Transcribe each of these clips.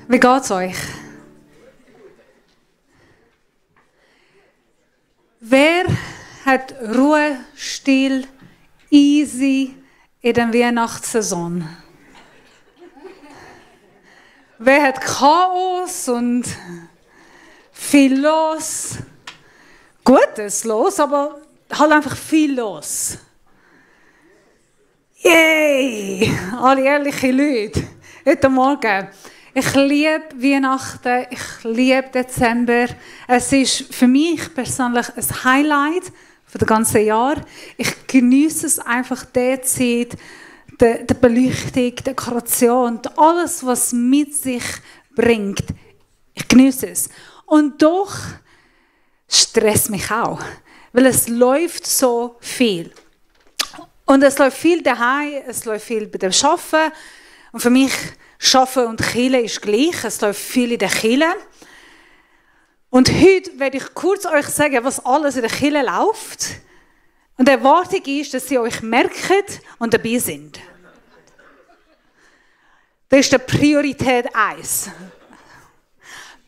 Wie geht's euch? Wer hat Ruhe, still, easy in der Weihnachtssaison? Wer hat Chaos und viel los? Gutes los, aber halt einfach viel los. Yay! Alle ehrlichen Leute, heute Morgen. Ich liebe Weihnachten, ich liebe Dezember. Es ist für mich persönlich ein Highlight für das ganze Jahr. Ich genieße es einfach, die Zeit, die Beleuchtung, die Dekoration, alles, was mit sich bringt. Ich genieße es. Und doch stresst mich auch, weil es läuft so viel. Und es läuft viel daheim, es läuft viel bei dem Arbeiten. Und für mich Arbeiten und Kirche ist gleich, es läuft viel in der Kirche. Und heute werde ich kurz euch sagen, was alles in der Kirche läuft. Und die Erwartung ist, dass sie euch merken und dabei sind. Das ist die Priorität 1.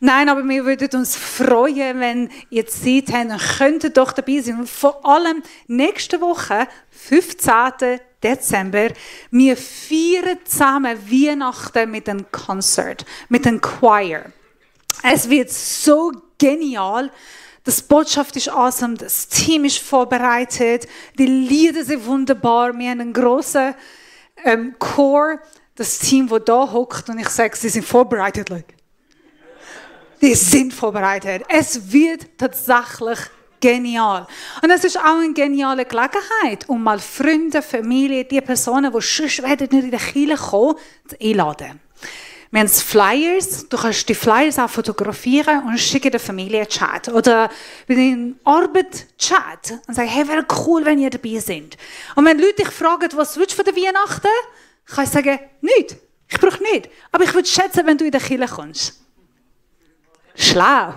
Nein, aber wir würden uns freuen, wenn ihr Zeit habt und könntet doch dabei sein. Und vor allem nächste Woche, 15. Dezember, wir feiern zusammen Weihnachten mit einem Konzert, mit einem Choir. Es wird so genial. Die Botschaft ist awesome, das Team ist vorbereitet, die Lieder sind wunderbar. Wir haben einen grossen Chor, das Team, das hier hockt, und ich sage, sie sind vorbereitet. Die sind vorbereitet. Es wird tatsächlich genial. Und es ist auch eine geniale Gelegenheit, um mal Freunde, Familie, die Personen, die sonst nicht in der Kirche kommen, zu einladen. Wir haben Flyers. Du kannst die Flyers auch fotografieren und schicken der Familie-Chat. Oder bei den Arbeit-Chat und sagen, hey, wäre cool, wenn ihr dabei seid. Und wenn Leute dich fragen, was willst du für die Weihnachten, kann ich sagen, nichts. Ich brauche nichts. Aber ich würde schätzen, wenn du in der Kirche kommst. Schlau.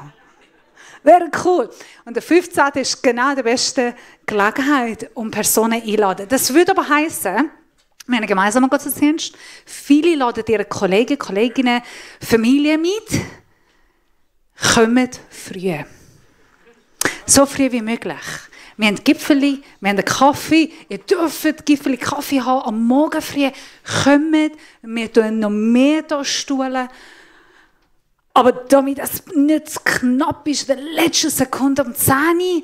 Wäre cool. Und der 15. ist genau die beste Gelegenheit, um Personen einzuladen. Das würde aber heissen, wir haben einen gemeinsamen Gottesdienst. Viele laden ihre Kollegen, Kolleginnen, Familie mit. Kommt früh. So früh wie möglich. Wir haben Gipfeli, wir haben einen Kaffee. Ihr dürft Gipfeli Kaffee haben am Morgen früh. Kommt, wir tun noch mehr hier Stuhlen. Aber damit es nicht zu knapp ist, in der letzten Sekunde um 10 Uhr,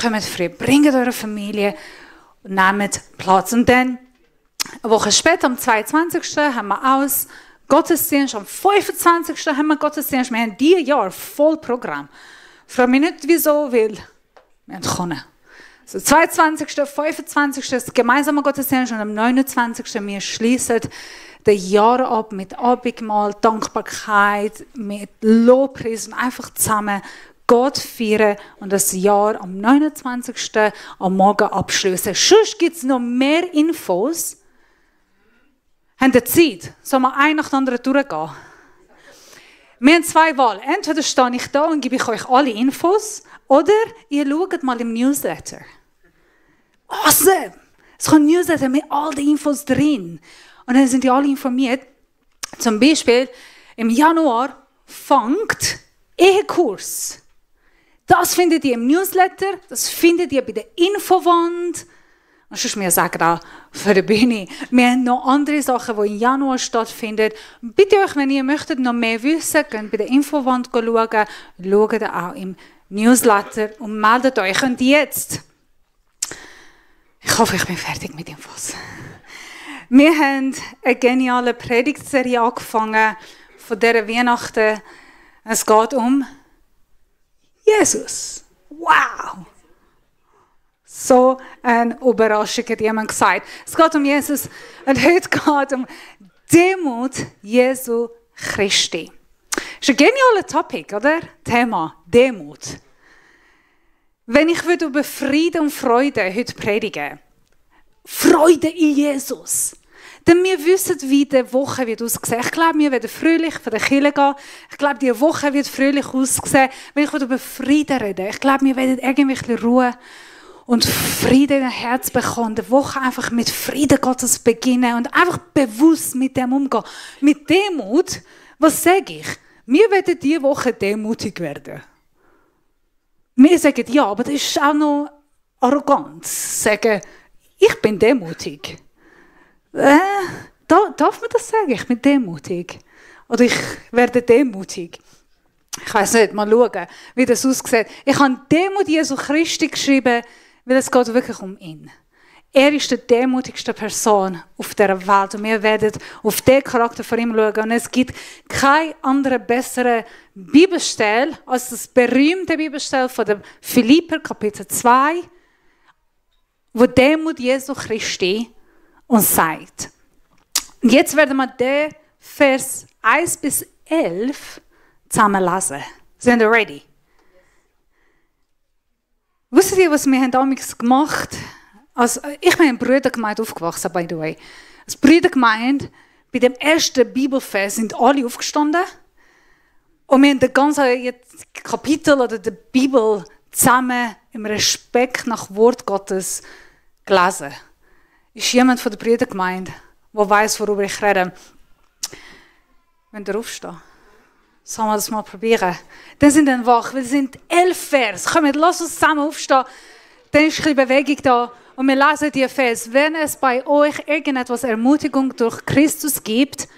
kommt früh, bringt eure Familie und nehmt Platz. Und dann, eine Woche später, am 22. haben wir aus Gottesdienst, am 25. haben wir Gottesdienst. Wir haben dieses Jahr voll Programm. Ich frage mich nicht, wieso, weil wir können. Also 22., 25. ist gemeinsamer Gottesdienst und am 29. wir schließen das Jahr ab mit Abendmahl, Dankbarkeit, mit Lobpreis und einfach zusammen Gott feiern und das Jahr am 29. am Morgen abschließen. Sonst gibt es noch mehr Infos. Habt ihr Zeit? Sollen wir ein nach der anderen durchgehen? Wir haben 2 Wahlen. Entweder stehe ich da und gebe ich euch alle Infos, oder ihr schaut mal im Newsletter. Awesome! Es kommt ein Newsletter mit all den Infos drin. Und dann sind die alle informiert. Zum Beispiel, im Januar fängt Ehekurs. Das findet ihr im Newsletter, das findet ihr bei der Infowand. Und sonst wir sagen auch für die Bühne. Wir haben noch andere Sachen, die im Januar stattfinden. Bitte euch, wenn ihr möchtet, noch mehr wissen, könnt bei der Infowand schauen. Schaut auch im Newsletter und meldet euch. Und jetzt, ich hoffe, ich bin fertig mit Infos. Wir haben eine geniale Predigtserie angefangen von dieser Weihnachten. Es geht um Jesus. Wow! So eine Überraschung hat jemand gesagt. Es geht um Jesus und heute geht es um Demut Jesu Christi. Das ist ein geniales Topic, oder? Thema Demut. Wenn ich über Frieden und Freude heute predigen, Freude in Jesus. Denn wir wissen, wie die Woche wird aussehen. Ich glaube, wir werden fröhlich von der Kirche gehen. Ich glaube, die Woche wird fröhlich aussehen. Wenn ich über Frieden rede, ich glaube, wir werden irgendwie Ruhe und Frieden in Herz bekommen. Die Woche einfach mit Frieden Gottes beginnen und einfach bewusst mit dem umgehen. Mit Demut Was sage ich? Wir werden diese Woche demütig werden. Wir sagen, ja, aber das ist auch noch Arroganz. Sagen, ich bin demütig. Darf man das sagen? Ich bin demütig. Oder ich werde demütig. Ich weiss nicht, mal schauen, wie das aussieht. Ich habe Demut Jesu Christi geschrieben, weil es geht wirklich um ihn. Er ist die demütigste Person auf dieser Welt. Und wir werden auf den Charakter von ihm schauen. Und es gibt keine andere bessere Bibelstelle als das berühmte Bibelstelle von dem Philipper, Kapitel 2, wo Demut Jesu Christi uns sagt. Und jetzt werden wir den Vers 1 bis 11 zusammen lesen. Sind ihr ready? Wisst ihr, was wir damals gemacht haben? Also, ich bin in Brüdergemeinde aufgewachsen, by the way. Als Brüdergemeinde, bei dem ersten Bibelvers sind alle aufgestanden. Und wir haben das ganze Kapitel oder die Bibel zusammen im Respekt nach Wort Gottes gelesen. Ist jemand von der Brüdergemeinde, der weiss, worüber ich rede? Wenn ihr aufsteht. Sollen wir das mal probieren? Dann sind wir wach, weil es sind 11 Vers. Kommt, lasst uns zusammen aufstehen. Dann ist ein bisschen Bewegung da. Und wir lesen die Vers. Wenn es bei euch irgendetwas Ermutigung durch Christus gibt,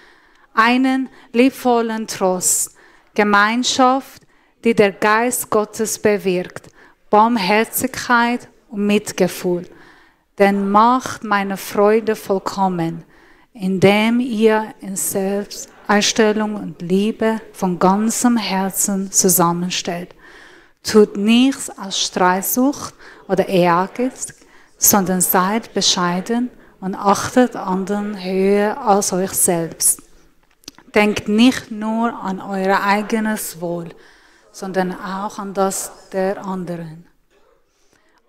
einen liebvollen Trost, Gemeinschaft, die der Geist Gottes bewirkt, Barmherzigkeit und Mitgefühl, dann macht meine Freude vollkommen, indem ihr in Selbsteinstellung und Liebe von ganzem Herzen zusammenstellt. Tut nichts aus Streitsucht oder Ehrgeiz, sondern seid bescheiden und achtet anderen höher als euch selbst. Denkt nicht nur an euer eigenes Wohl, sondern auch an das der anderen.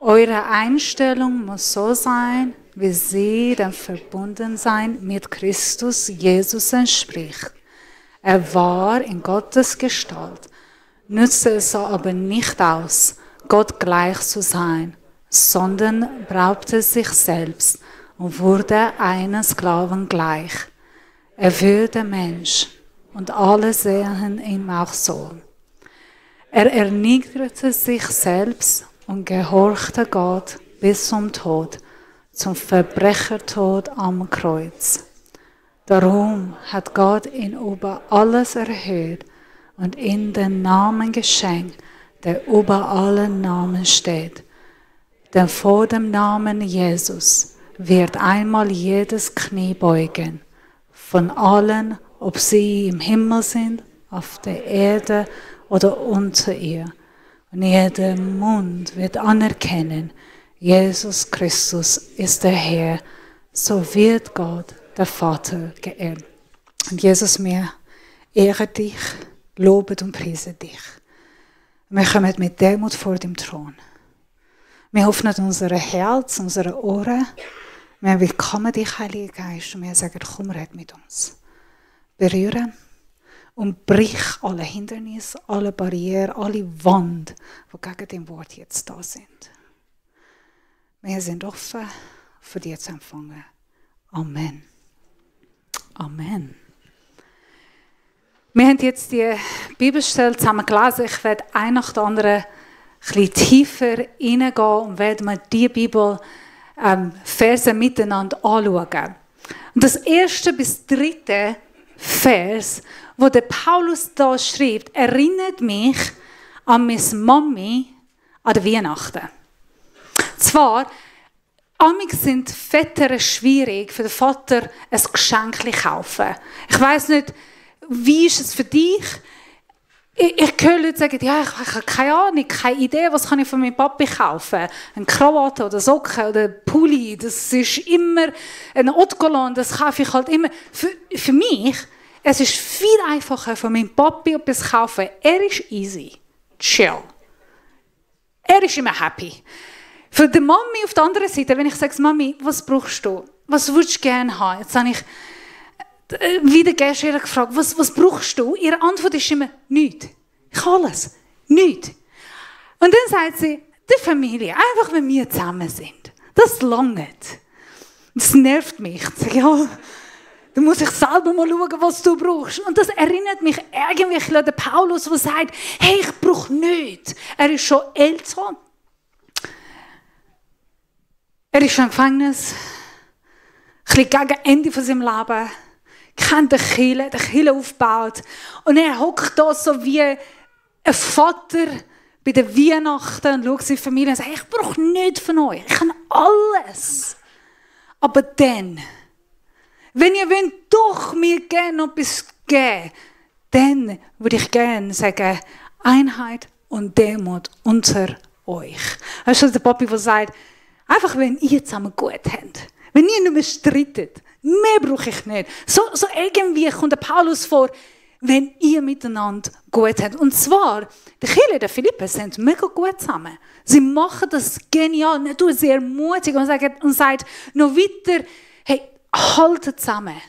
Eure Einstellung muss so sein, wie sie dem Verbundensein mit Christus Jesus entspricht. Er war in Gottes Gestalt, nützte es aber nicht aus, Gott gleich zu sein, sondern braubte sich selbst und wurde einem Sklaven gleich. Er wurde Mensch und alle sehen ihn auch so. Er erniedrigte sich selbst und gehorchte Gott bis zum Tod, zum Verbrechertod am Kreuz. Darum hat Gott ihn über alles erhöht und ihm den Namen geschenkt, der über allen Namen steht. Denn vor dem Namen Jesus wird einmal jedes Knie beugen, von allen, ob sie im Himmel sind, auf der Erde oder unter ihr. Und jeder Mund wird anerkennen, Jesus Christus ist der Herr, so wird Gott, der Vater, geehrt. Und Jesus, wir ehren dich, loben und preisen dich. Wir kommen mit Demut vor dem Thron. Wir öffnen unser Herz, unsere Ohren. Wir willkommen dich, Heiliger Geist, und wir sagen, komm, red mit uns. Berühren und brich alle Hindernisse, alle Barrieren, alle Wände, die gegen dein Wort jetzt da sind. Wir sind offen, für dich zu empfangen. Amen. Amen. Wir haben jetzt die Bibelstelle zusammen gelesen. Ich werde ein nach der anderen ein bisschen tiefer reingehen und werden wir die Bibel Verse miteinander anschauen. Und das 1. bis 3. Vers, wo der Paulus da schreibt, erinnert mich an meine Mami an der Weihnachten. Zwar, amig sind Väter schwierig, für den Vater ein Geschenk zu kaufen. Ich weiss nicht, wie ist es für dich? Ich höre Leute sagen, ja, ich habe keine Ahnung, keine Idee, was kann ich von meinem Papi kaufen? Eine Krawatte oder Socken oder Pulli, das ist immer ein Haute-Collant, das kaufe ich halt immer. Für mich, es ist viel einfacher, von meinem Papi etwas zu kaufen. Er ist easy, chill. Er ist immer happy. Für die Mami auf der anderen Seite, wenn ich sage, Mami, was brauchst du? Was würdest du gerne haben? Jetzt habe ich wieder gestern gefragt, was brauchst du? Ihre Antwort ist immer, nichts. Ich habe alles. Nichts. Und dann sagt sie, die Familie, einfach wenn wir zusammen sind. Das langt. Das nervt mich. Ich sage, ja, Dann muss ich selber mal schauen, was du brauchst. Und das erinnert mich irgendwie an den Paulus, der sagt, hey, ich brauche nichts. Er ist schon älter. Er ist schon im Gefängnis. Ein bisschen gegen Ende von seinem Leben. Kennt den Kirche aufgebaut. Und er hockt da so wie ein Vater bei den Weihnachten und schaut seine Familie und sagt, ich brauche nichts von euch. Ich kann alles. Aber dann, wenn ihr wollt, doch mir gerne etwas geben, dann würde ich gerne sagen, Einheit und Demut unter euch. Das ist der Papi, der sagt, einfach wenn ihr zusammen gut habt, wenn ihr nicht mehr streitet, mehr brauche ich nicht. So irgendwie kommt der Paulus vor, wenn ihr miteinander gut habt. Und zwar, die Kirche der Philippe sind mega gut zusammen. Sie machen das genial. Nicht nur sehr mutig und sagt noch weiter, hey, haltet zusammen.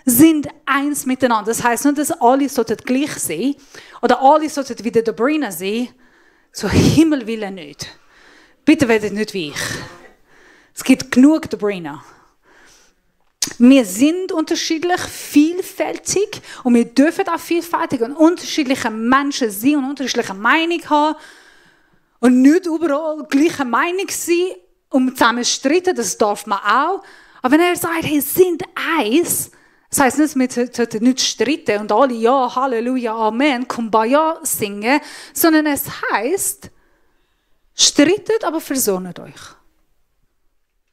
Sind eins miteinander. Das heisst nicht, dass alle sollten gleich sein oder alle sollten wie der Dobrina sein. So Himmel will er nicht. Bitte werdet nicht wie ich. Es gibt genug Dobrina. Wir sind unterschiedlich, vielfältig und wir dürfen auch vielfältig und unterschiedliche Menschen sein und unterschiedliche Meinung haben und nicht überall gleiche Meinung sein und zusammen streiten, das darf man auch. Aber wenn er sagt, hey, sind eins, das heisst nicht, wir sollten nicht streiten und alle ja, Halleluja, Amen, Kumbaya singen, sondern es heisst, streitet, aber versöhnt euch.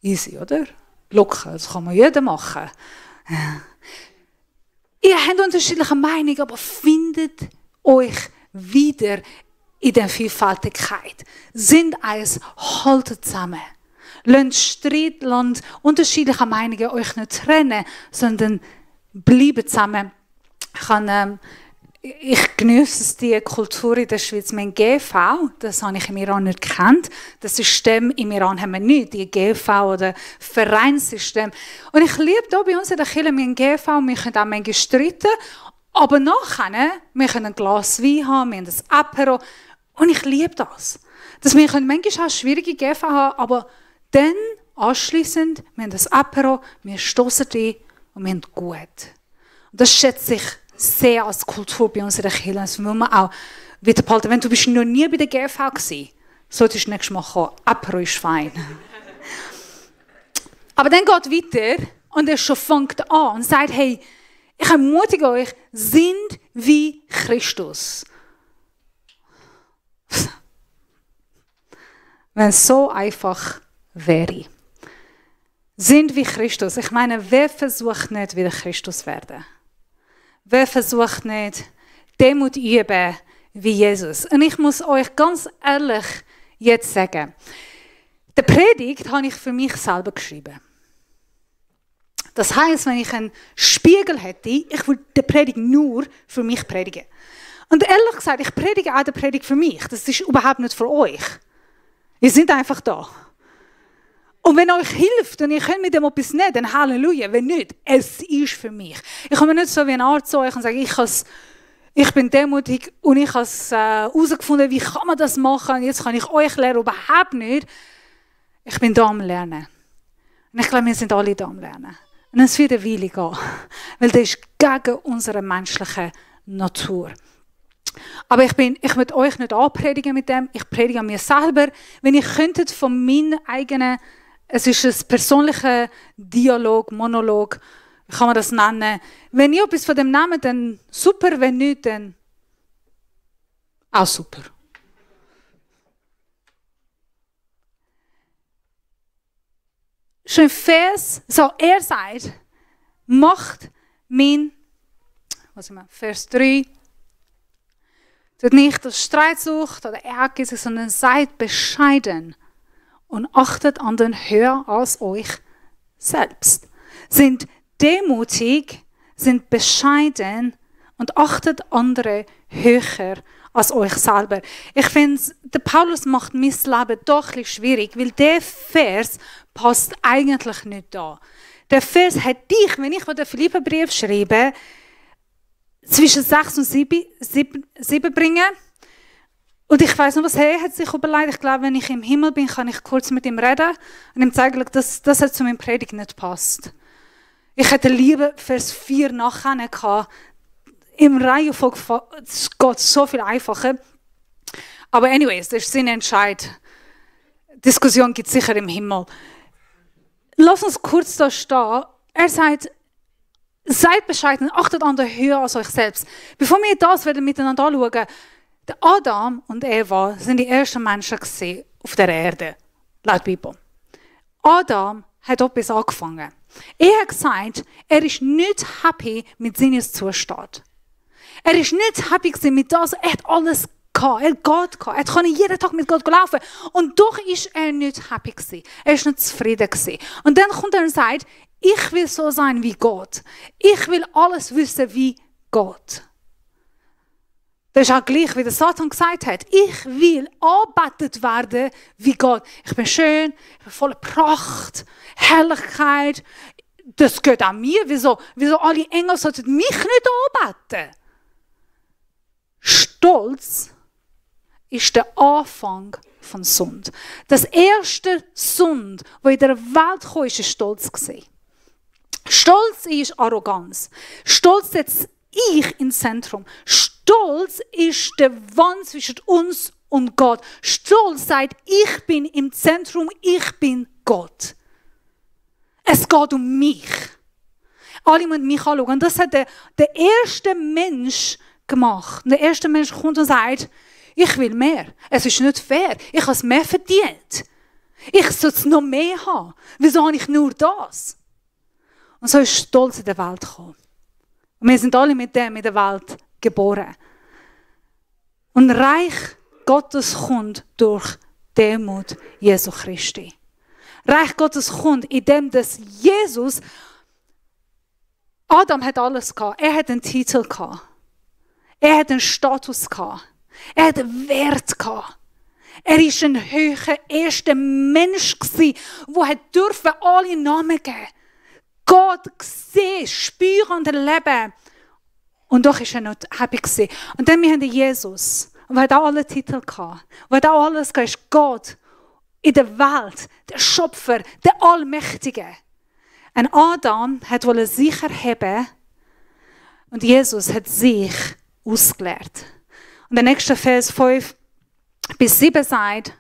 Easy, oder? Locker, das kann man jeder machen. Ihr habt unterschiedliche Meinungen, aber findet euch wieder in der Vielfältigkeit. Sind eins, haltet zusammen. Lasst Streit, lasst unterschiedliche Meinungen euch nicht trennen, sondern bleibt zusammen. Ich genieße es, die Kultur in der Schweiz. Mein GV, das habe ich im Iran nicht gekannt. Das System im Iran haben wir nicht, die GV oder Vereinssystem. Und ich liebe hier bei uns in der Kirche, wir haben GV, wir können auch manchmal streiten, aber nachher, wir können ein Glas Wein haben, wir haben das Apero. Und ich liebe das. Dass wir manchmal auch schwierige GV haben, aber dann anschliessend, wir haben das Apero, wir stoßen ein und wir haben gut. Und das schätze ich sehr als Kultur bei uns in der Kirche. Das will man auch wieder behalten. Wenn du noch nie bei der GV warst, solltest du nächstes Mal kommen. Apero ist fein. Aber dann geht weiter und er schon fängt an und sagt, hey, ich ermutige euch, sind wie Christus. Wenn es so einfach wäre. Sind wie Christus. Ich meine, wer versucht nicht, wie Christus zu werden? Wer versucht nicht, Demut üben wie Jesus? Und ich muss euch ganz ehrlich jetzt sagen, die Predigt habe ich für mich selber geschrieben. Das heisst, wenn ich einen Spiegel hätte, ich würde die Predigt nur für mich predigen. Und ehrlich gesagt, ich predige auch die Predigt für mich. Das ist überhaupt nicht für euch. Ihr seid einfach da. Und wenn euch hilft und ihr könnt mit dem etwas nehmen, dann Halleluja. Wenn nicht, es ist für mich. Ich komme nicht so wie eine Art zu euch und sage, ich bin demutig und ich habe es herausgefunden, wie kann man das machen. Und jetzt kann ich euch lernen, überhaupt nicht. Ich bin da am Lernen. Und ich glaube, wir sind alle da am Lernen. Und es wird eine Weile gehen. Weil das ist gegen unsere menschliche Natur. Aber ich möchte euch nicht anpredigen mit dem. Ich predige an mir selber. Wenn ihr könntet von meinen eigenen, es ist ein persönlicher Dialog, Monolog, wie kann man das nennen. Wenn ihr etwas von dem nehmt, dann super. Wenn nicht, dann auch super. Schon im Vers, so er sagt, macht Vers 3, tut nicht das Streit sucht oder Ärger, sondern seid bescheiden und achtet anderen höher als euch selbst. Sind demutig, sind bescheiden und achtet andere höher als euch selber. Ich finde, der Paulus macht mein Leben doch ein bisschen schwierig, weil der Vers passt eigentlich nicht da. Der Vers hat dich, wenn ich den Philipperbrief schreibe, zwischen 6 und 7 bringen. Und ich weiss noch, was er hat sich überlegt. Ich glaube, wenn ich im Himmel bin, kann ich kurz mit ihm reden und ihm zeigen, dass das zu meinem Predigt nicht passt. Ich hätte lieber Vers 4 nachher gehabt. Im Reihenfolge es geht so viel einfacher. Aber anyways, das ist sein Entscheid. Diskussion gibt es sicher im Himmel. Lass uns kurz da stehen. Er sagt, seid bescheiden, achtet an der Höhe als euch selbst. Bevor wir das miteinander anschauen, der Adam und Eva sind die ersten Menschen auf der Erde, laut Bibel. Adam hat etwas angefangen. Er hat gesagt, er ist nicht happy mit seinem Zustand. Er ist nicht happy mit das, er hat alles gehabt, er hat Gott gehabt, er konnte jeden Tag mit Gott laufen. Und doch ist er nicht happy gewesen. Er ist nicht zufrieden gewesen. Und dann kommt er und sagt, ich will so sein wie Gott. Ich will alles wissen wie Gott. Das ist auch gleich, wie der Satan gesagt hat. Ich will angebetet werden wie Gott. Ich bin schön, ich bin voller Pracht, Herrlichkeit. Das gehört an mir. Wieso alle Engel sollten mich nicht anbeten? Stolz ist der Anfang von Sünde. Das erste Sünde, die in der Welt kam, war Stolz. Stolz ist Arroganz. Stolz setzt ich ins Zentrum. Stolz ist der Wand zwischen uns und Gott. Stolz sagt, ich bin im Zentrum, ich bin Gott. Es geht um mich. Alle müssen mich anschauen. Und das hat der erste Mensch gemacht. Und der erste Mensch kommt und sagt, ich will mehr. Es ist nicht fair. Ich habe es mehr verdient. Ich sollte noch mehr haben. Wieso habe ich nur das? Und so ist Stolz in der Welt gekommen. Und wir sind alle mit dem in der Welt geboren. Und Reich Gottes kommt durch Demut Jesu Christi. Reich Gottes kommt, indem das Jesus, Adam hat alles gehabt. Er hat einen Titel gehabt. Er hat einen Status gehabt. Er hat einen Wert gehabt. Er war ein höherer erster Mensch gewesen, der alle Namen geben durfte. Gott sehen, spüren und erleben. Und doch war er nicht happy gewesen. Und dann haben wir Jesus. Und er hat auch alle Titel gehabt. Und er hat auch alles gehabt. Ist Gott in der Welt, der Schöpfer, der Allmächtige. Ein Adam wollte sich erheben und Jesus hat sich ausgelehrt. Und der nächste Vers 5 bis 7 sagt,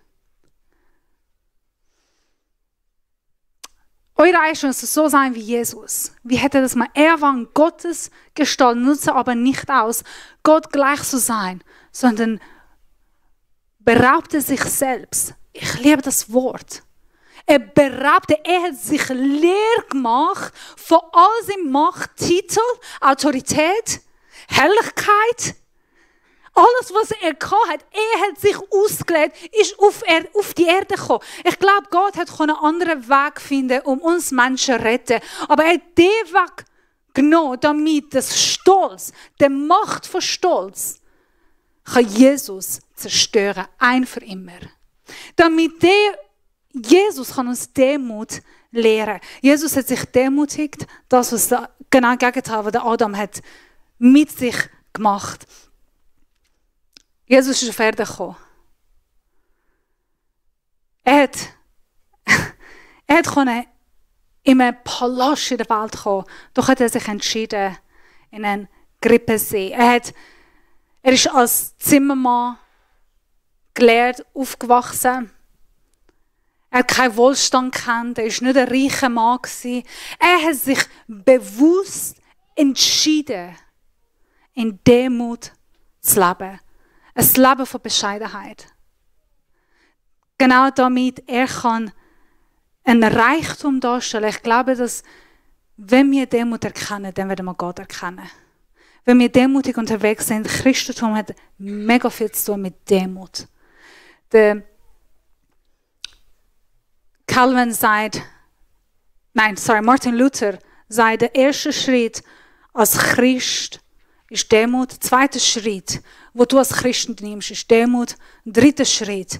eure Einstellung soll so sein wie Jesus. Wie hätte das mal? Er war in Gottes Gestalt, nutze aber nicht aus, Gott gleich zu sein, sondern beraubte sich selbst. Ich liebe das Wort. Er hat sich leer gemacht von all seinem Macht, Titel, Autorität, Herrlichkeit. Alles, was er hatte, er hat sich ausgelegt, ist auf die Erde gekommen. Ich glaube, Gott hat einen anderen Weg finden, um uns Menschen zu retten. Aber er hat den Weg genommen, damit das Stolz, die Macht von Stolz, kann Jesus zerstören, ein für immer. Damit Jesus kann uns Demut lehren. Jesus hat sich demütigt, das, was genau Gegenteil, was der Adam hat mit sich gemacht. Jesus ist auf Erde gekommen. Er konnte in einem Palast in der Welt kommen. Doch hat er sich entschieden, in einen Grippensee. Er ist als Zimmermann gelehrt, aufgewachsen. Er hat keinen Wohlstand gekannt. Er war nicht ein reicher Mann. Er hat sich bewusst entschieden, in Demut zu leben. Ein Leben von Bescheidenheit. Genau damit er kann einen Reichtum darstellen. Ich glaube, dass wenn wir Demut erkennen, dann werden wir Gott erkennen. Wenn wir demutig unterwegs sind, Christentum hat mega viel zu tun mit Demut. Martin Luther sagt, der erste Schritt als Christ ist Demut. Der zweite Schritt, wo du als Christ nimmst, ist Demut. Der dritte Schritt,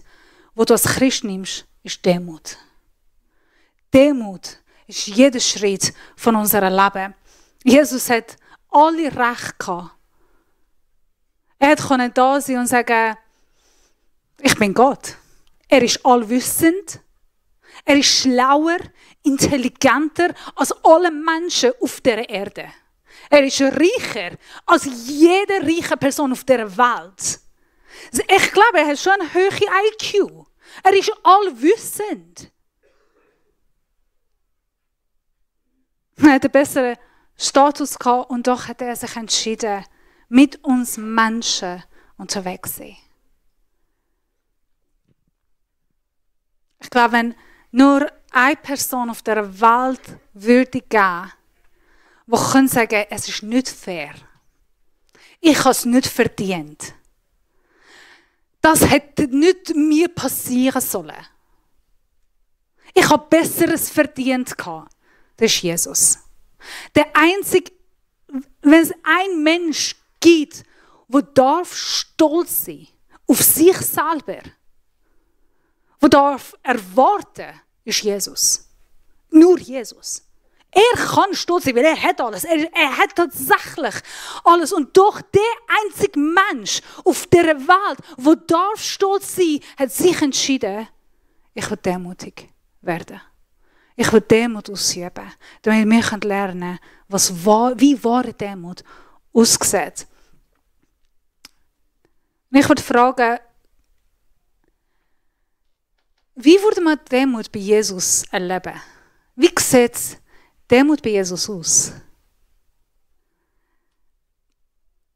wo du als Christ nimmst, ist Demut. Demut ist jeder Schritt von unserem Leben. Jesus hat alle Recht gehabt. Er konnte da sein und sagen, ich bin Gott. Er ist allwissend. Er ist schlauer, intelligenter als alle Menschen auf dieser Erde. Er ist reicher als jede reiche Person auf dieser Welt. Ich glaube, er hat schon einen hohen IQ. Er ist allwissend. Er hat einen besseren Status gehabt und doch hat er sich entschieden, mit uns Menschen unterwegs zu sein. Ich glaube, wenn nur eine Person auf der Welt würde geben, die können sagen, es ist nicht fair. Ich habe es nicht verdient. Das hätte nicht mir passieren sollen. Ich habe Besseres verdient gehabt. Das ist Jesus. Der einzige, wenn es ein Mensch gibt, der darf stolz sein auf sich selber, der darf erwarten, ist Jesus. Nur Jesus. Er kann stolz sein, weil er hat alles. Er hat tatsächlich alles. Und doch der einzige Mensch auf dieser Welt, der darf stolz sein, hat sich entschieden, ich will demütig werden. Ich will Demut ausüben, damit wir lernen können, wie wahre Demut aussieht. Und ich würde fragen, wie würde man Demut bei Jesus erleben? Wie sieht Demut bei Jesus aus?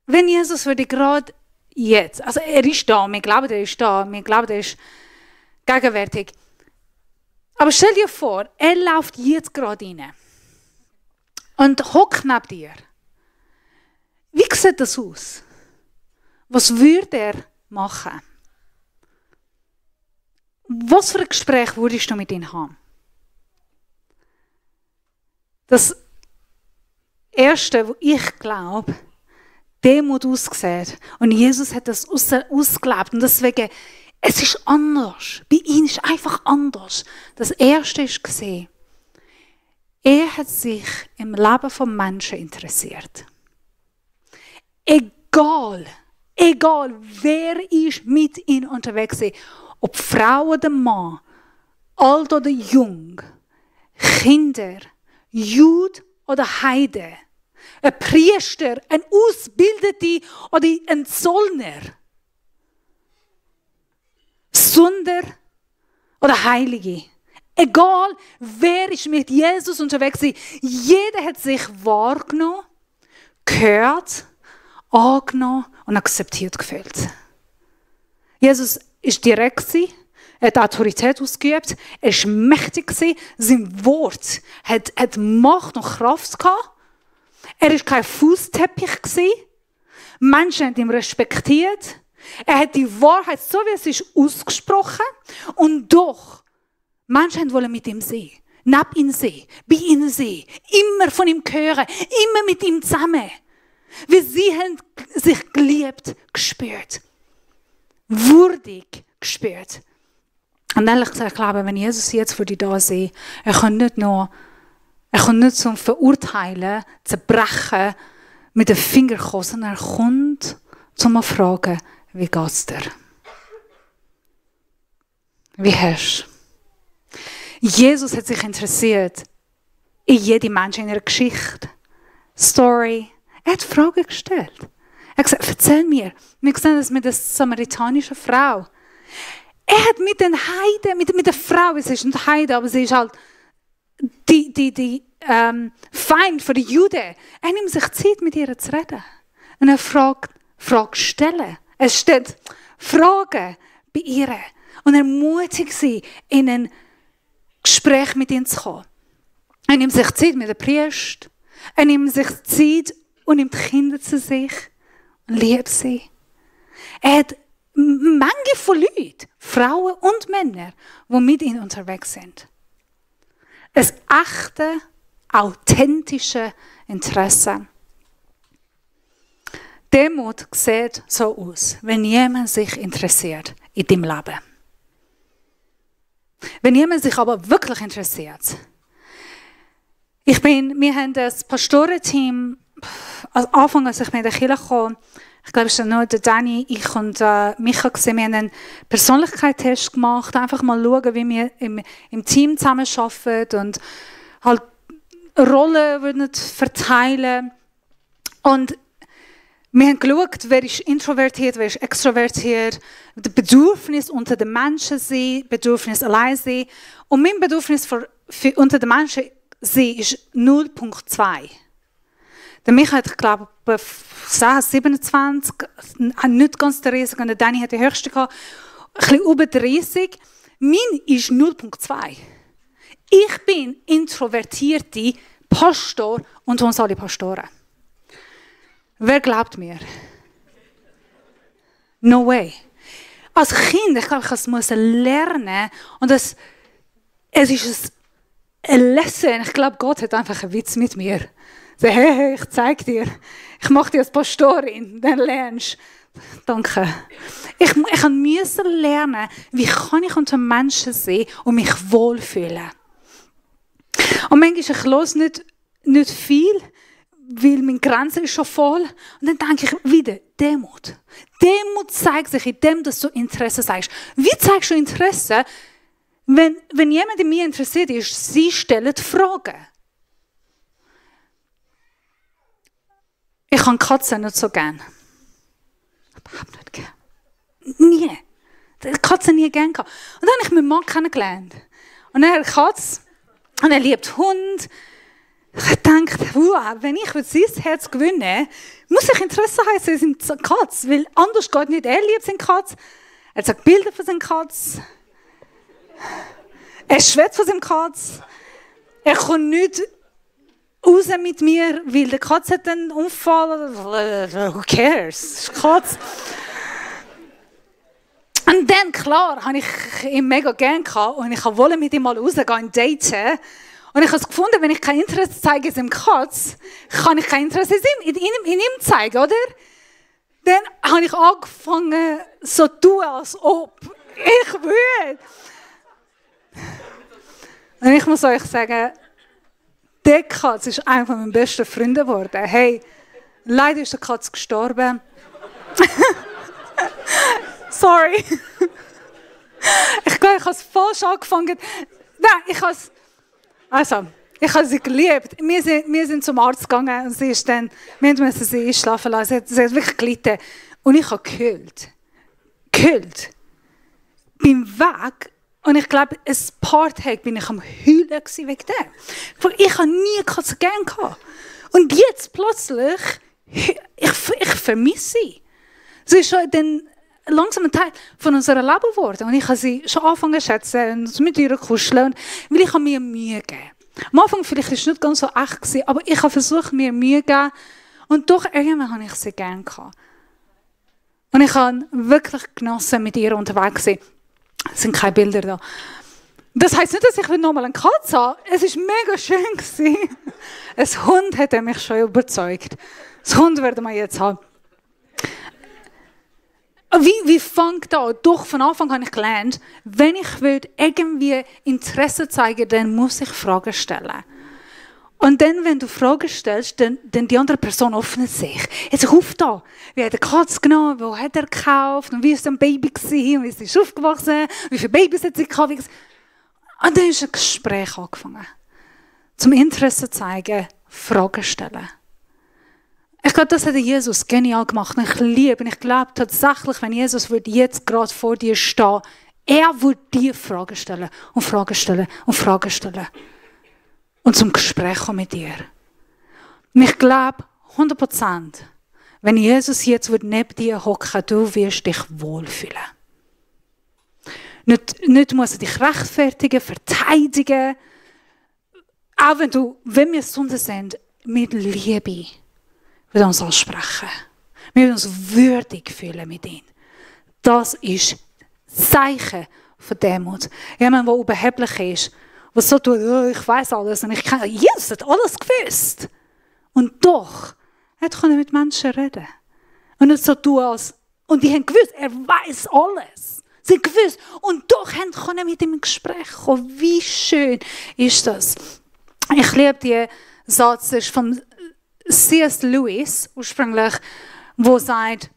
Wenn Jesus würde gerade jetzt, also er ist da, wir glauben, er ist da, wir glauben, er ist gegenwärtig. Aber stell dir vor, er läuft jetzt gerade rein und hockt neben dir. Wie sieht das aus? Was würde er machen? Was für ein Gespräch würdest du mit ihm haben? Das Erste, was ich glaube, Demut aussieht. Und Jesus hat das ausgelebt. Und deswegen, es ist anders. Bei ihm ist einfach anders. Das Erste ist gesehen, er hat sich im Leben von Menschen interessiert. Egal wer ist mit ihm unterwegs ist, ob Frau oder Mann, alt oder jung, Kinder, Jude oder Heide, ein Priester, ein Ausgebildeter oder ein Zollner, Sünder oder Heilige. Egal, wer ist mit Jesus unterwegs ist, jeder hat sich wahrgenommen, gehört, angenommen und akzeptiert gefühlt. Jesus war direkt, er hat Autorität ausgeübt, er war mächtig, sein Wort hat Macht und Kraft gehabt. Er war kein Fußteppich. Menschen haben ihn respektiert. Er hat die Wahrheit, so wie es ist, ausgesprochen. Und doch, Menschen wollten mit ihm sein, neben ihm sein, bei ihm sein, immer von ihm hören, immer mit ihm zusammen. Weil sie haben sich geliebt gespürt. Würdig gespürt. Und ehrlich gesagt, ich glaube, wenn Jesus jetzt für dich da ist, er kann nicht zum Verurteilen, zerbrechen, mit den Fingern kommen, sondern er kommt, um zu fragen, wie geht's dir? Wie hast du? Jesus hat sich interessiert in jede Mensch, in ihrer Geschichte, Story. Er hat Fragen gestellt. Er hat gesagt, erzähl mir. Wir sehen das mit der samaritanischen Frau. Er hat mit den Heiden, mit der Frau, es ist nicht Heide, aber sie ist halt die Feind für die Juden. Er nimmt sich Zeit, mit ihr zu reden. Und er fragt stellen. Er stellt Fragen bei ihr. Und er ermutigt sie, in ein Gespräch mit ihnen zu kommen. Er nimmt sich Zeit mit dem Priester. Er nimmt sich Zeit und nimmt Kinder zu sich und liebt sie. Er hat Menge von Leuten, Frauen und Männer, die mit ihm unterwegs sind. Ein echte, authentische Interesse. Demut sieht so aus, wenn jemand sich interessiert in deinem Leben. Wenn jemand sich aber wirklich interessiert. Wir haben das Pastorenteam, als ich mit der Kirche kam, Ich glaube, es war nur der Danny, ich und Micha gesehen, wir haben einen Persönlichkeitstest gemacht, einfach mal schauen, wie wir im Team zusammenarbeiten und halt Rollen würden verteilen. Und wir haben geschaut, wer ist introvertiert, wer ist extrovertiert, das Bedürfnis unter den Menschen sein, Bedürfnis allein sein. Und mein Bedürfnis unter den Menschen sein ist 0,2. Der Michael hat, ich glaube, 27, nicht ganz der Riesige, und der Danny hat die höchste gehabt, ein bisschen über 30. Mein ist 0,2. Ich bin introvertierte Pastor und uns alle Pastoren. Wer glaubt mir? No way. Als Kind, ich glaube, ich musste lernen und es ist ein Lesson. Ich glaube, Gott hat einfach einen Witz mit mir. So, hey, ich zeige dir. Ich mache dich als Pastorin, dann lernst du. Danke. Ich musste lernen, wie kann ich unter Menschen sein und mich wohlfühlen. Und manchmal ich höre nicht viel, weil meine Grenze ist schon voll. Und dann denke ich wieder, Demut. Demut zeigt sich in dem, dass du Interesse zeigst. Wie zeigst du Interesse? Wenn jemand in mir interessiert ist, sie stellen Fragen. Ich habe Katzen nicht so gern. Überhaupt nicht gern. Nie. Ich habe Katzen nie gern gehabt. Und dann habe ich meinen Mann kennengelernt. Und er hat Katze. Und er liebt Hund. Ich dachte, wow, wenn ich sein Herz gewinne, muss ich Interesse haben an seiner Katze. Weil anders geht nicht. Er liebt seine Katze. Er sagt Bilder von seiner Katze. Er schwätzt von seiner Katze. Er kommt nicht raus mit mir, weil der Katze hat einen Unfall. Who cares? Das ist Katze. Und dann, klar, habe ich ihn mega gerne gehabt und ich wollte mit ihm mal rausgehen, daten. Und ich habe es gefunden, wenn ich kein Interesse zeige in seinem Katz, kann ich kein Interesse in ihm zeigen, oder? Dann habe ich angefangen, so zu tun, als ob ich will. Und ich muss euch sagen, der Katz ist einer meiner besten Freunde geworden. Hey, leider ist der Katz gestorben. Sorry. Ich glaube, ich habe es falsch angefangen. Nein, ich habe sie geliebt. Wir sind zum Arzt gegangen und sie ist dann, wir mussten sie einschlafen lassen. Sie hat wirklich gelitten. Und ich habe gehüllt. Beim Weg. Und ich glaube, ein paar Tage bin ich am Heulen wegen dem. Ich habe nie Katze gern gehabt. Und jetzt plötzlich, ich vermisse sie. Sie ist schon dann langsam ein Teil von unserem Leben geworden. Und ich habe sie schon angefangen zu schätzen und mit ihr kuscheln. Weil ich mir Mühe gegeben. Am Anfang vielleicht war es nicht ganz so echt gewesen, aber ich habe versucht, mir Mühe zu geben. Und doch irgendwann habe ich sie gern gehabt. Und ich habe wirklich genossen, mit ihr unterwegs zu sein. Es sind keine Bilder da. Das heisst nicht, dass ich nochmal eine Katze habe. Es war mega schön gewesen. Ein Hund hat mich schon überzeugt. Das Hund werden wir jetzt haben. Wie fängt das an? Doch von Anfang an habe ich gelernt, wenn ich irgendwie Interesse zeigen, dann muss ich Fragen stellen. Und dann, wenn du Fragen stellst, dann die andere Person öffnet sich. Jetzt ruf da. Wie hat der Katze genommen? Wo hat er gekauft? Und wie ist ein Baby gewesen? Und wie ist sie aufgewachsen? Wie viele Babys hat sie gehabt? Und dann ist ein Gespräch angefangen. Zum Interesse zeigen, Fragen stellen. Ich glaube, das hat Jesus genial gemacht. Und ich glaube tatsächlich, wenn Jesus jetzt gerade vor dir stehen, er würde dir Fragen stellen und Fragen stellen und Fragen stellen. Und zum Gespräch kommen mit dir. Und ich glaube, 100%, wenn Jesus jetzt neben dir hocken, du wirst dich wohlfühlen. Nicht musst du dich rechtfertigen, verteidigen. Auch wenn wir Sünder sind, mit Liebe wird uns ansprechen. Wir werden uns würdig fühlen mit ihm. Das ist das Zeichen von Demut. Jemand, der überheblich ist, was so tut, oh, ich weiß alles und ich kann. Jesus hat alles gewusst. Und doch hat er mit Menschen reden. Und nicht so tun als. Und die haben gewusst, er weiß alles. Sie haben gewusst. Und doch konnten mit ihm ein Gespräch kommen. Wie schön ist das? Ich liebe diesen Satz, das ist von C.S. Lewis ursprünglich, wo sagt,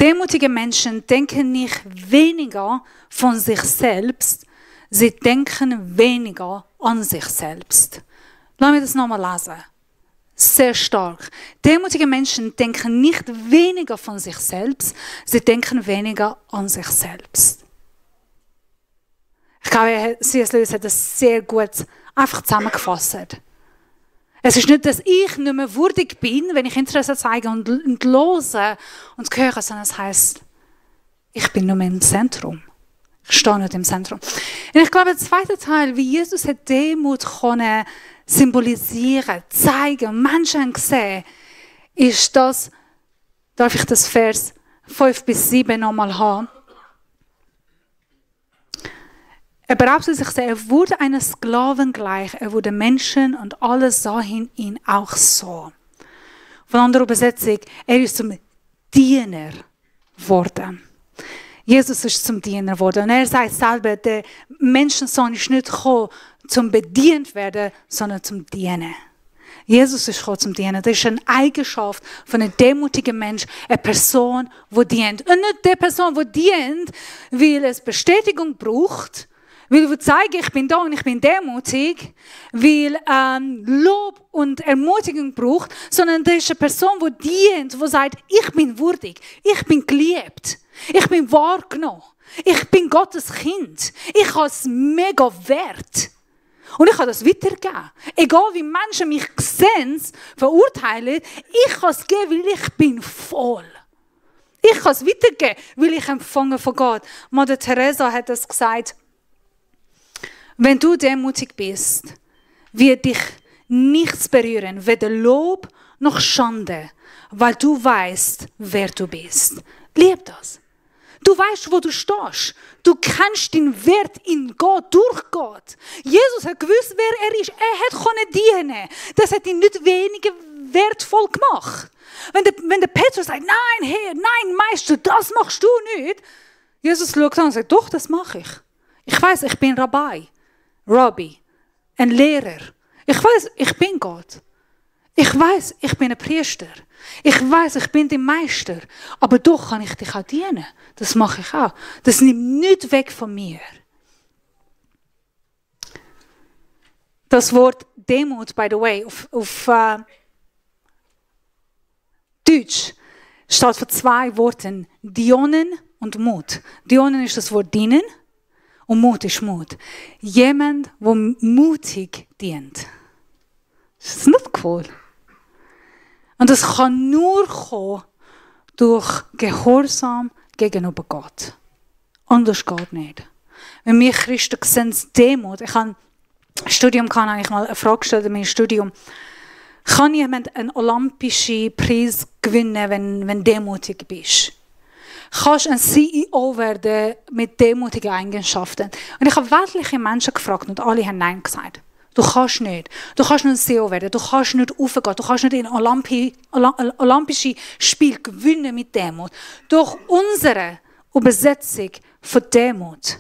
Demutige Menschen denken nicht weniger von sich selbst, sie denken weniger an sich selbst. Lass mich das nochmal lesen. Sehr stark. Demutige Menschen denken nicht weniger von sich selbst, sie denken weniger an sich selbst. Ich glaube, C.S. Lewis hat das sehr gut einfach zusammengefasst. Es ist nicht, dass ich nicht mehr würdig bin, wenn ich Interesse zeige und höre und höre, sondern es heisst, ich bin nur mehr im Zentrum. Ich stehe nicht im Zentrum. Und ich glaube, der zweite Teil, wie Jesus hat Demut symbolisieren, zeigen, Menschen haben gesehen, ist das, darf ich das Vers 5-7 nochmal haben? Er beraubte sich sehr, er wurde einer Sklaven gleich, er wurde Menschen und alle sahen ihn auch so. Von anderer Übersetzung, er ist zum Diener geworden. Jesus ist zum Diener geworden. Und er sagt selber, der Menschensohn ist nicht gekommen, zum bedient zu werden, sondern zum Dienen. Jesus ist gekommen zum Dienen. Das ist eine Eigenschaft von einem demutigen Menschen, eine Person, die dient. Und nicht die Person, die dient, weil es Bestätigung braucht, weil wir zeigen, ich bin da und ich bin demutig, weil Lob und Ermutigung braucht, sondern das ist eine Person, die dient, die sagt, ich bin würdig, ich bin geliebt, ich bin wahrgenommen, ich bin Gottes Kind, ich habe es mega wert. Und ich kann das weitergeben. Egal wie Menschen mich sehen, verurteilen, ich kann es geben, weil ich bin voll. Ich kann es weitergeben, weil ich empfange von Gott. Mutter Teresa hat das gesagt. Wenn du demutig bist, wird dich nichts berühren, weder Lob noch Schande, weil du weißt, wer du bist. Lieb das. Du weißt, wo du stehst. Du kennst den Wert in Gott, durch Gott. Jesus hat gewusst, wer er ist. Er hat dienen. Das hat ihn nicht weniger wertvoll gemacht. Wenn der Petrus sagt, nein, Herr, nein, Meister, das machst du nicht. Jesus schaut an und sagt, doch, das mache ich. Ich weiß, ich bin Rabbi, ein Lehrer. Ich weiß, ich bin Gott. Ich weiß, ich bin ein Priester. Ich weiß, ich bin der Meister. Aber doch kann ich dich auch dienen. Das mache ich auch. Das nimmt nichts weg von mir. Das Wort Demut, by the way, auf Deutsch steht für zwei Worten. Dionen und Mut. Dionen ist das Wort dienen und Mut ist Mut. Jemand, der mutig dient. Das ist nicht cool. Und das kann nur kommen durch Gehorsam gegenüber Gott. Anders geht nicht. Wenn wir Christen sehen, Demut, ich habe im Studium habe ich mal eine Frage gestellt in meinem Studium. Kann jemand einen olympischen Preis gewinnen, wenn du demutig bist? Kannst du ein CEO werden mit demutigen Eigenschaften? Und ich habe weltliche Menschen gefragt und alle haben Nein gesagt. Du kannst nicht. Du kannst nicht ein CEO werden. Du kannst nicht raufgehen. Du kannst nicht in Olympische Spiel gewinnen mit Demut. Durch unsere Übersetzung von Demut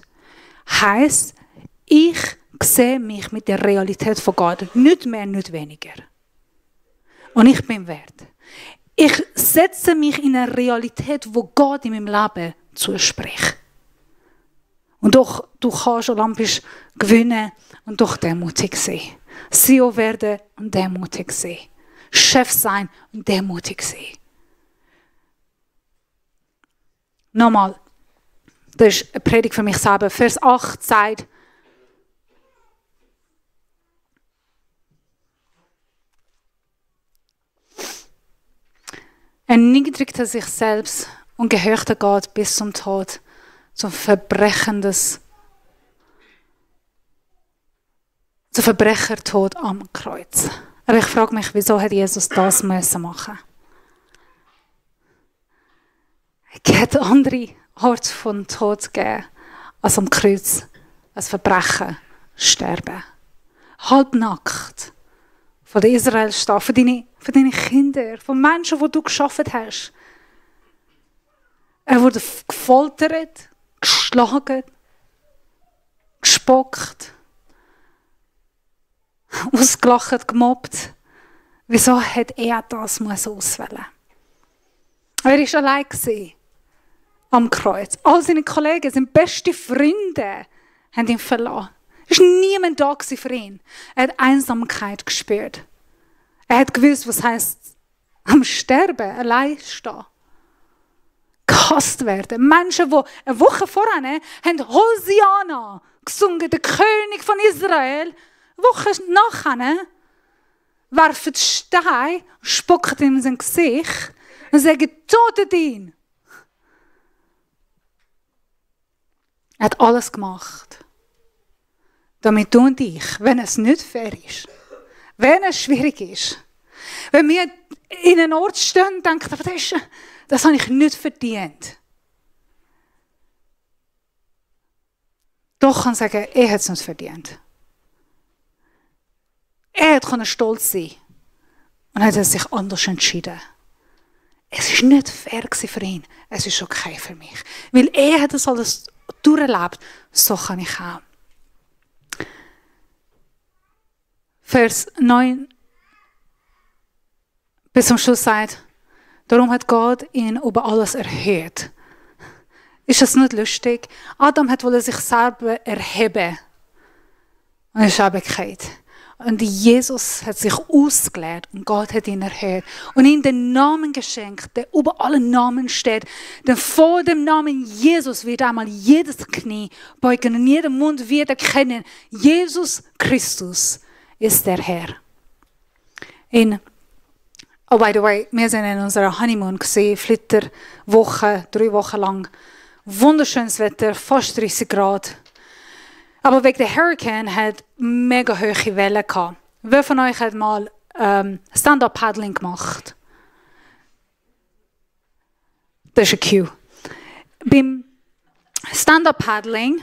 heisst, ich sehe mich mit der Realität von Gott. Nicht mehr, nicht weniger. Und ich bin wert. Ich setze mich in eine Realität, wo Gott in meinem Leben zuspricht. Und doch, du kannst olympisch gewinnen und doch demutig sein. CEO werden und demutig sein. Chef sein und demutig sein. Nochmal, das ist eine Predigt für mich selber. Vers 8 sagt, erniedrigte sich selbst und gehorchte Gott bis zum Tod, zum Verbrechertod am Kreuz. Aber ich frage mich, wieso hat Jesus das machen müssen? Es hat andere Art von Tod gegeben, als am Kreuz, als Verbrechen, sterben. Halbnackt. Von den Israelstaaten, von deinen Kindern, von Menschen, die du geschaffen hast. Er wurde gefoltert, geschlagen, gespuckt, ausgelacht, gemobbt. Wieso hat er das auswählen? Er war allein. am Kreuz. All seine Kollegen, seine besten Freunde, haben ihn verlassen. Es war niemand da für ihn. Er hat Einsamkeit gespürt. Er hat gewusst, was heisst, am Sterben, allein stehen. Gehasst werden. Menschen, die eine Woche vorher haben Hosiana gesungen, der König von Israel. Eine Woche nachher werfen Steine, spucken ihm in sein Gesicht und sagen, tötet ihn. Er hat alles gemacht, damit du und ich, wenn es nicht fair ist, wenn es schwierig ist, wenn wir in einen Ort stehen und denken, das habe ich nicht verdient. Doch kann ich sagen, er hat es nicht verdient. Er konnte stolz sein und hat sich anders entschieden. Es war nicht fair für ihn, es ist okay für mich. Weil er hat das alles durchlebt, so kann ich auch. Vers 9 bis zum Schluss sagt, darum hat Gott ihn über alles erhöht. Ist das nicht lustig? Adam wollte sich selber erheben. Und er ist abgekehrt. Und Jesus hat sich ausgeleert und Gott hat ihn erhöht. Und ihm den Namen geschenkt, der über allen Namen steht. Denn vor dem Namen Jesus wird einmal jedes Knie beugen und jeder Mund wird erkennen, Jesus Christus ist der Herr. Oh, by the way, wir sind in unserer Honeymoon gesehen, Flitterwoche, 3 Wochen lang. Wunderschönes Wetter, fast 30 Grad. Aber wegen der Hurricane hat mega hohe Wellen gehabt. Wer von euch hat mal Stand-up-Paddling gemacht? Das ist ein Cue. Beim Stand-up-Paddling,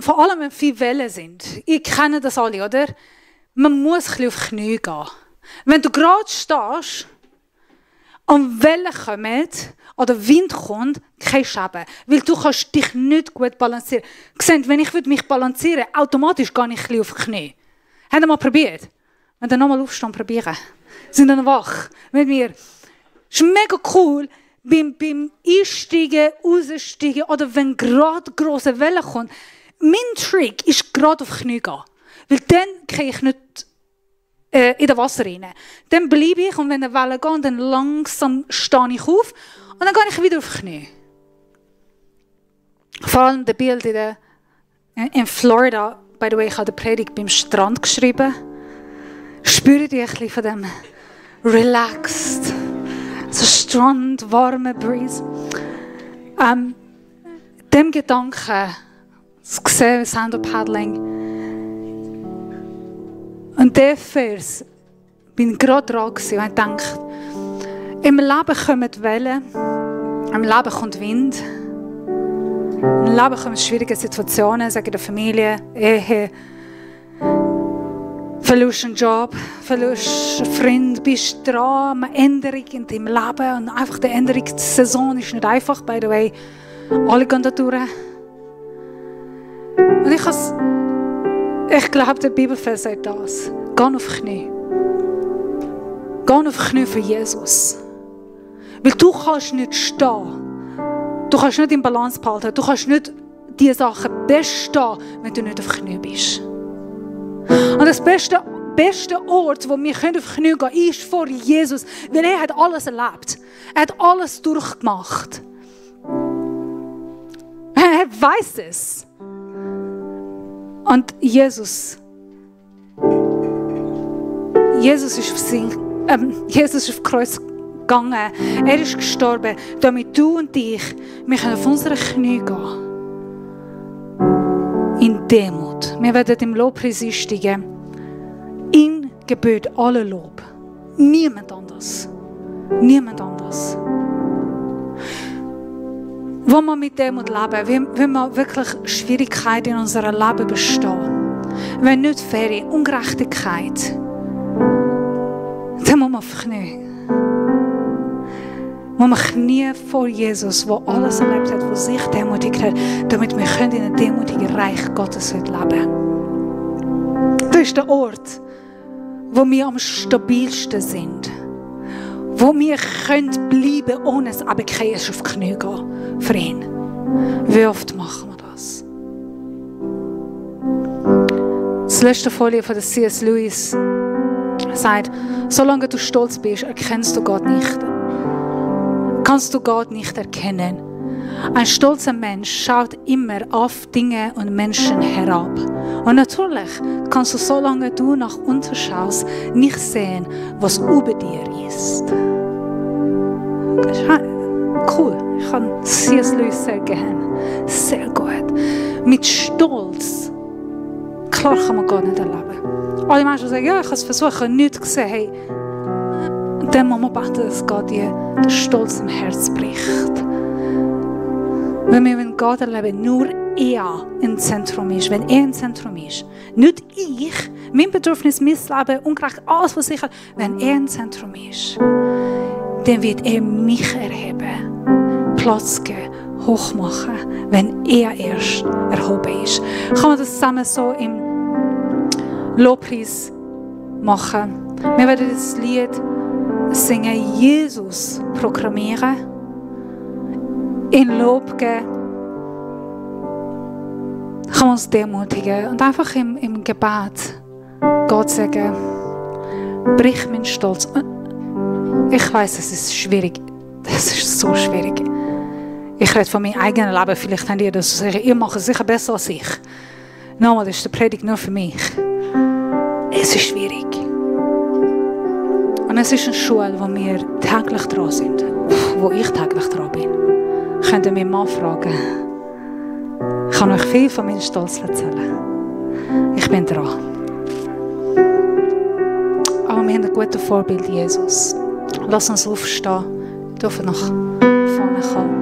vor allem wenn viele Wellen sind, ihr kennt das alle, oder? Man muss ein bisschen auf die Knie gehen. Wenn du gerade stehst und Wellen kommen oder Wind kommt, kein Schäben. Weil du kannst dich nicht gut balancieren. Seht, wenn ich mich balancieren würde, automatisch gehe ich ein bisschen auf die Knie. Habt ihr mal probiert? Wenn ihr nochmal aufstehen, probieren. Sind dann wach mit mir. Es ist mega cool, beim Einsteigen, Aussteigen oder wenn gerade grosse Wellen kommt. Mein Trick ist gerade auf die Knie gehen. Weil dann kann ich nicht in das Wasser rein. Dann bleibe ich und wenn die Wellen gehen, dann langsam stehe ich auf und dann gehe ich wieder auf die Knie. Vor allem das Bild in Florida, by the way, ich habe die Predigt beim Strand geschrieben. Spüre ich ein bisschen von dem relaxed, so Strand, warme Breeze. Dem Gedanken, das gesehen, Stand-up-Paddling. Und der Vers, bin ich gerade dran gewesen und dachte, im Leben kommen die Wellen, im Leben kommt Wind, im Leben kommen schwierige Situationen, sagen der Familie, Ehe, verlust einen Job, verlust einen Freund, bist dran, eine Änderung in deinem Leben und einfach die Änderungssaison ist nicht einfach, by the way, alle gehen da durch. Und ich glaube, der Bibelvers sagt das. Geh auf die Knie. Geh auf die Knie für Jesus. Weil du kannst nicht stehen. Du kannst nicht in Balance behalten. Du kannst nicht diese Sachen bestehen, wenn du nicht auf die Knie bist. Und das beste Ort, wo wir auf die Knie gehen können, ist vor Jesus. Weil er hat alles erlebt. Er hat alles durchgemacht. Er weiß es. Und Jesus ist auf Kreuz gegangen. Er ist gestorben, damit du und ich, wir können auf unsere Knie gehen. In Demut. Wir werden im Lobpreis einsteigen. In gebührt alle Lob. Niemand anders. Niemand anders. Wenn wir mit Demut leben, wenn wir wirklich Schwierigkeiten in unserem Leben bestehen, wenn nicht faire Ungerechtigkeit, dann muss man auf die Knie. Muss man Knie vor Jesus, der alles erlebt hat, der sich demütigt hat, damit wir in einem demütigen Reich Gottes leben können. Das ist der Ort, wo wir am stabilsten sind. wo wir können bleiben, ohne es runterfallen, ist auf die Knie gehen für ihn. Wie oft machen wir das? Die letzte Folie von der C.S. Lewis sagt, solange du stolz bist, erkennst du Gott nicht. Kannst du Gott nicht erkennen. Ein stolzer Mensch schaut immer auf Dinge und Menschen herab. Und natürlich kannst du, solange du nach unten schaust, nicht sehen, was über dir ist. Das ist cool. Ich kann C.S. Lewis sehr gerne. Sehr gut. Mit Stolz, klar kann man Gott nicht erleben. Alle Menschen sagen, ja, ich habe es versucht, nichts gesehen. Hey, in dem Moment beten, dass Gott dir den Stolz im Herz bricht. Wenn wir Gott erleben, nur er im Zentrum ist, wenn er im Zentrum ist, nicht ich, mein Bedürfnis, mein Leben, ungerecht, alles, was ich habe, wenn er im Zentrum ist, dann wird er mich erheben, Platz geben, hoch machen, wenn er erst erhoben ist. Kann man das zusammen so im Lobpreis machen? Wir werden das Lied singen, Jesus proklamieren, in Lob geben, kann uns demutigen und einfach im Gebet Gott sagen, brich meinen Stolz. Ich weiss, es ist schwierig. Das ist so schwierig. Ich rede von meinem eigenen Leben. Vielleicht habt ihr das sicher. Ihr macht es sicher besser als ich. Nochmal, das ist die Predigt nur für mich. Es ist schwierig. Und es ist eine Schule, wo wir täglich dran sind. Wo ich täglich dran bin. Könnt ihr mich mal fragen. Ich kann euch viel von meinem Stolz erzählen. Ich bin dran. Aber wir haben ein gutes Vorbild, Jesus. Lass uns aufstehen. Wir dürfen nach vorne kommen.